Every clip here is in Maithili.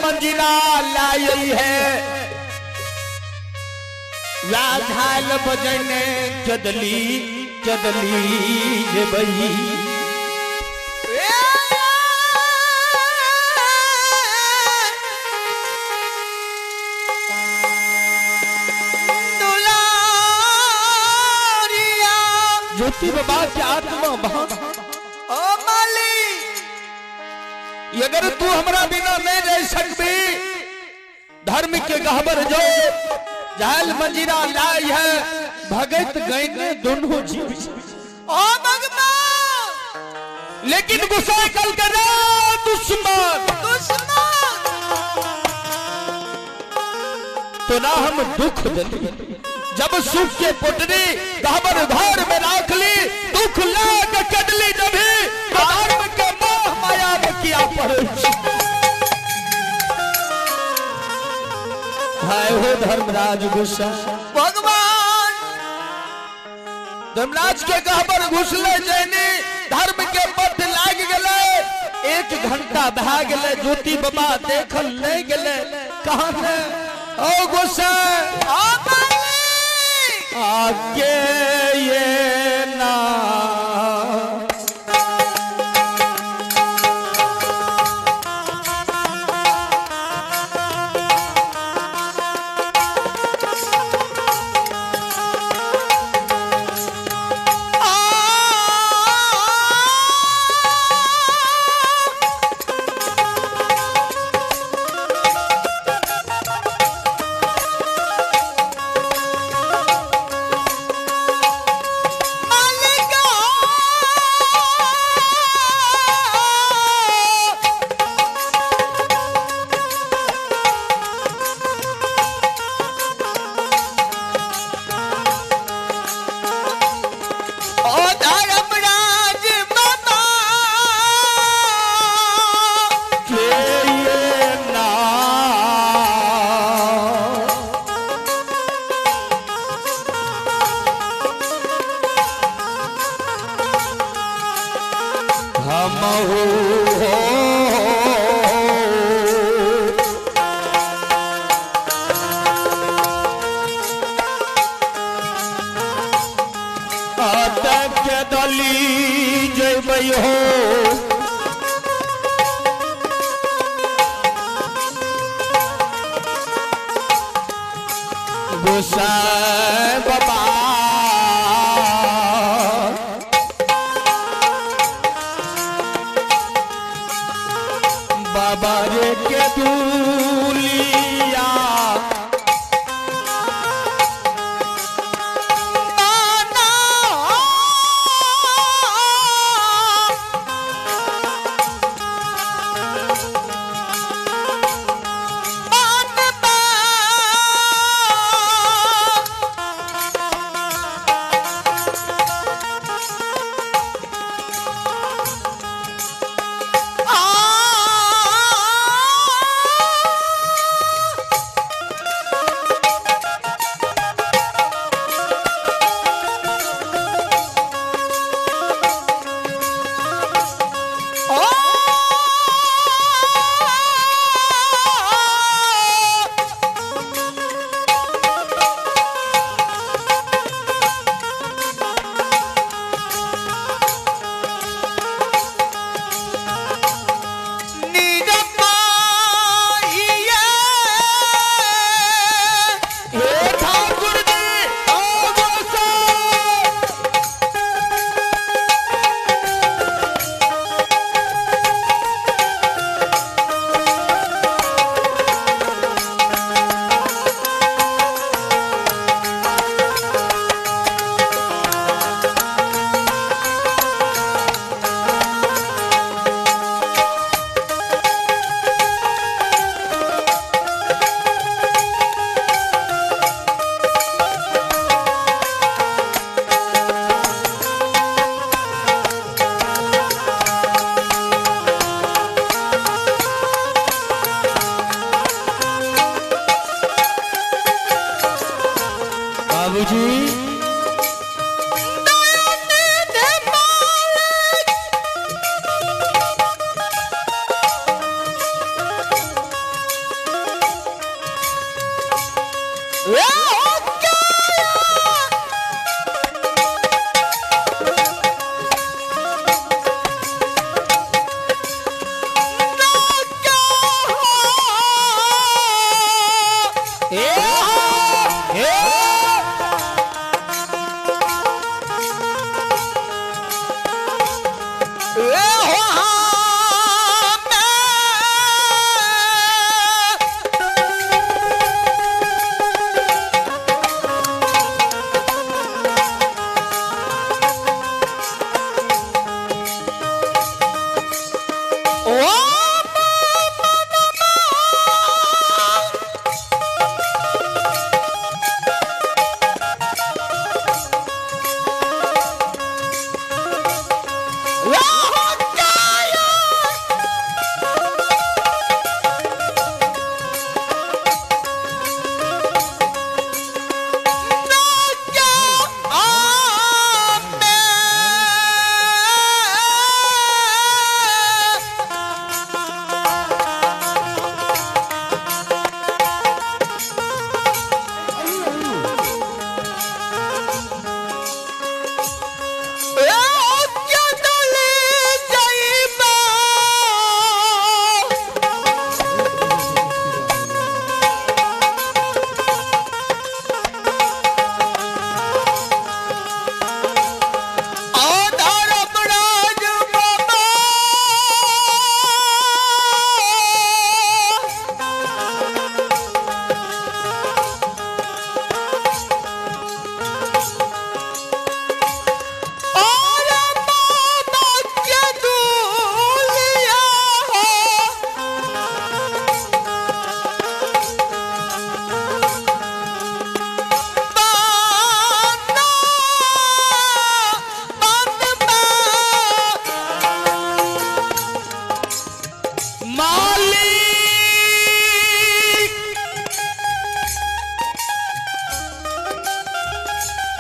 मंजिला लाई है वा झाल बजने चदली चदली जेबई। ज्योति बाबा के आत्मा ओ माली, अगर तू हमरा बिना नहीं रह सकबी, धर्म के गहबर जो झाल मंजीरा लाई है भगत गए दोनों जीव। ओ भगवान, लेकिन गुस्सा कल कर दुश्मन दुश्मन तो ना हम दुख दिली। जब सुख के पोटरी गहबर घर में राख ली, दुख लाग कदली जभी धर्म के मोह माया में किया पड़े। हाय हो धर्मराज गुस्सा भगवान, धर्मराज के गहबर घुसले जैनी धर्म के पथ लाग गले। 1 घंटा भाग गले ज्योति बाबा देखल नहीं गले। कहाँ है ओ गुस्सा आगे ये ना बाबा रे के दूलिया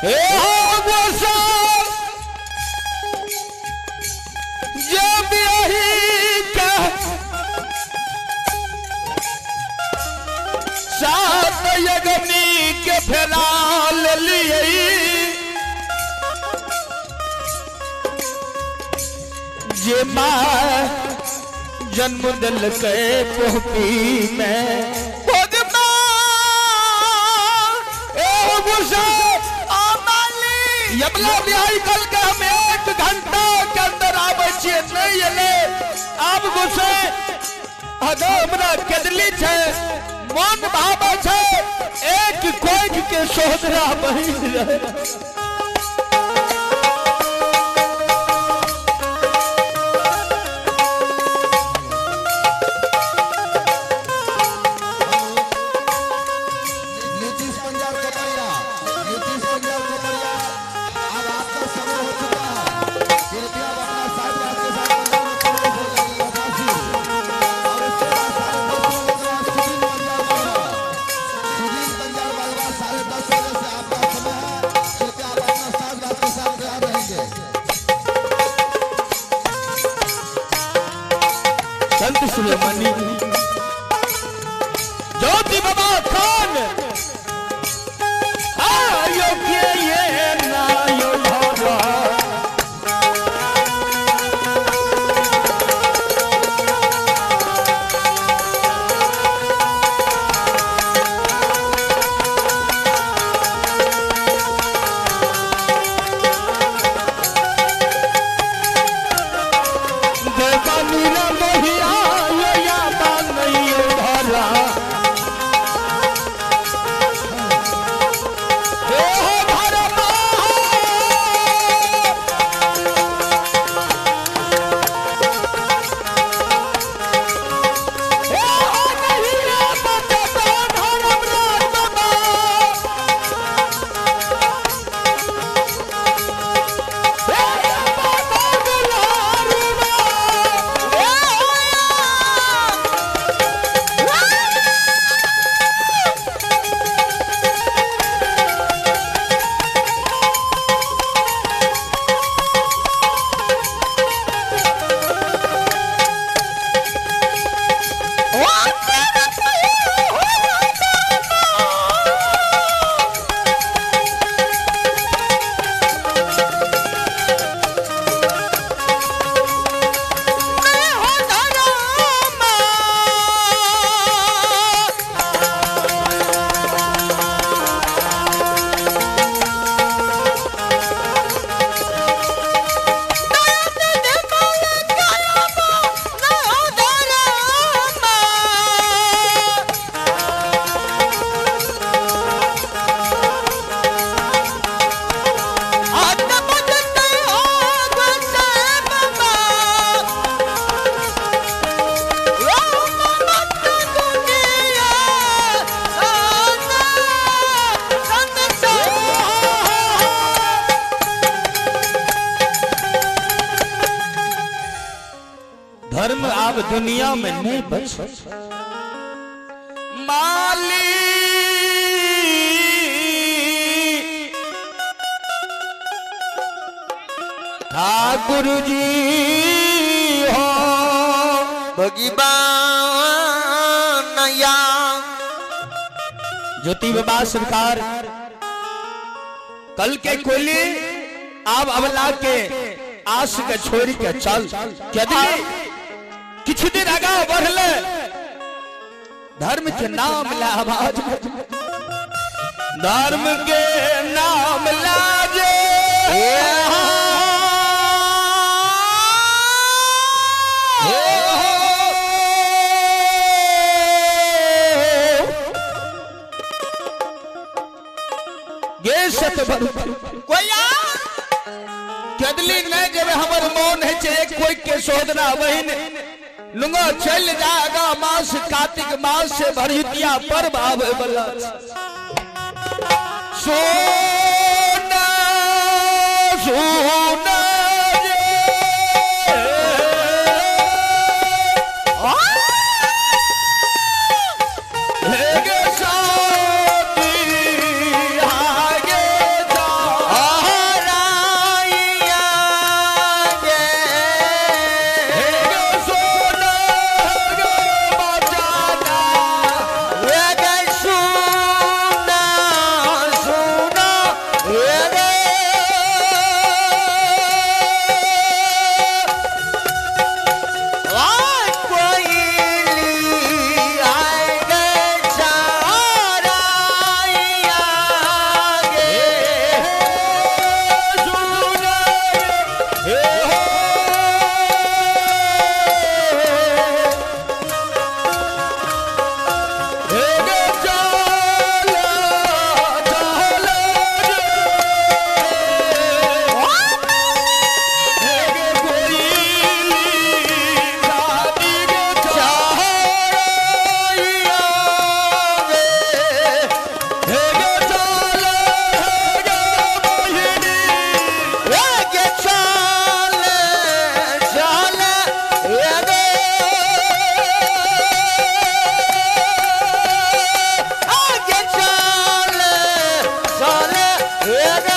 हे हो गोसाई जब यही के सात यज्ञ के फैला लिए जे माँ जन्म दिल के पोपी में यमला बिहाई कल के हम 1 घंटा के अंदर आबै छियै नहीं एलै। आब गुस्से अगर हमरा केदली छै मन भावे छै एक कोइख के सोहदरा बहिन रहे। संत शिरोमणि ज्योति बाबा खान आयो के ये नायो भरा धर्म अब दुनिया में नहीं बच माली ठाकुर जी हो भगवान या ज्योति बाबा सरकार कल के कोली अब अवला के आस के छोड़ के चल किछु दिन आगा बढ़ले धर्म के नाम ला आवाज धर्म के नाम लाजे गे सत कोया कदली नहीं जब हमर मोन है छे कोई के शोधना बहिन लुंगो चल जागा मास कार्तिक मास से भरयुतिया पर्व आवे वाला सोना सोना रे गे साथी आगे जा। हे।